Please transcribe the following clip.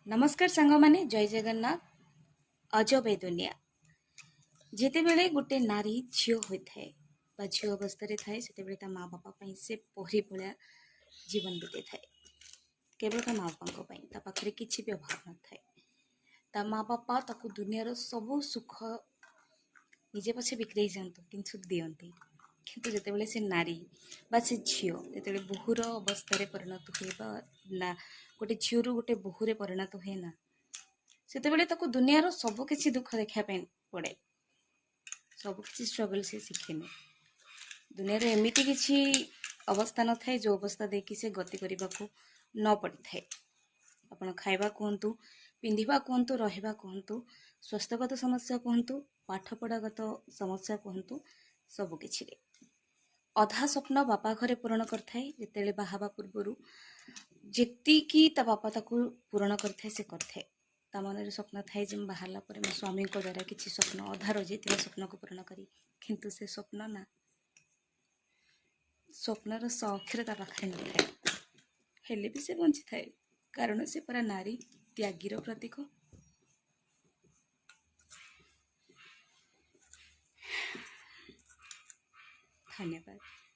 ନମସ୍କାର ସାଙ୍ଗମାନେ, ଜୟ ଜଗନ୍ନାଥ। ଅଜବ ଏ ଦୁନିଆ। ଯେତେବେଳେ ଗୋଟେ ନାରୀ ଝିଅ ହୋଇଥାଏ ବା ଝିଅ ଅବସ୍ଥାରେ ଥାଏ, ସେତେବେଳେ ତା ମା ବାପା ପାଇଁ ସେ ପରୀ ଭଳିଆ ଜୀବନ ବିତେଇଥାଏ। କେବଳ ତା ମା ବାପାଙ୍କ ପାଇଁ ତା ପାଖରେ କିଛି ବି ଅଭାବ ନଥାଏ। ତା ମା ବାପା ତାକୁ ଦୁନିଆର ସବୁ ସୁଖ ନିଜେ ପଛେ ବିକ୍ରି ହେଇଯାଆନ୍ତୁ, କିନ୍ତୁ ଦିଅନ୍ତି। କିନ୍ତୁ ଯେତେବେଳେ ସେ ନାରୀ ବା ସେ ଝିଅ ଯେତେବେଳେ ବୋହୂର ଅବସ୍ଥାରେ ପରିଣତ ହୁଏ ବା ନା ଗୋଟେ ଝିଅରୁ ଗୋଟେ ବୋହୂରେ ପରିଣତ ହୁଏ ନା, ସେତେବେଳେ ତାକୁ ଦୁନିଆର ସବୁ କିଛି ଦୁଃଖ ଦେଖିବା ପାଇଁ ପଡ଼େ। ସବୁ କିଛି ଷ୍ଟ୍ରଗଲ୍ ସେ ଶିଖିନି। ଦୁନିଆରେ ଏମିତି କିଛି ଅବସ୍ଥା ନଥାଏ ଯେଉଁ ଅବସ୍ଥା ଦେଇକି ସେ ଗତି କରିବାକୁ ନ ପଡ଼ିଥାଏ। ଆପଣ ଖାଇବା କୁହନ୍ତୁ, ପିନ୍ଧିବା କୁହନ୍ତୁ, ରହିବା କୁହନ୍ତୁ, ସ୍ୱାସ୍ଥ୍ୟଗତ ସମସ୍ୟା କୁହନ୍ତୁ, ପାଠପଢ଼ାଗତ ସମସ୍ୟା କୁହନ୍ତୁ, ସବୁକିଛିରେ ଅଧା ସ୍ୱପ୍ନ ବାପା ଘରେ ପୂରଣ କରିଥାଏ। ଯେତେବେଳେ ବାହା ହେବା ପୂର୍ବରୁ ଯେତିକି ତା ବାପା ତାକୁ ପୂରଣ କରିଥାଏ ସେ କରିଥାଏ। ତା ମନରେ ସ୍ୱପ୍ନ ଥାଏ ଯେ ମୁଁ ବାହାରିଲା ପରେ ମୋ ସ୍ୱାମୀଙ୍କ ଦ୍ୱାରା କିଛି ସ୍ୱପ୍ନ, ଅଧା ରହିଯାଇଥିବା ସ୍ୱପ୍ନକୁ ପୂରଣ କରି, କିନ୍ତୁ ସେ ସ୍ୱପ୍ନ ନା ସ୍ୱପ୍ନର ସ ଅକ୍ଷର ତା ପାଖରେ ନଥାଏ। ହେଲେ ବି ସେ ବଞ୍ଚିଥାଏ, କାରଣ ସେ ପରା ନାରୀ ତ୍ୟାଗୀର ପ୍ରତୀକ। ଧନ୍ୟବାଦ।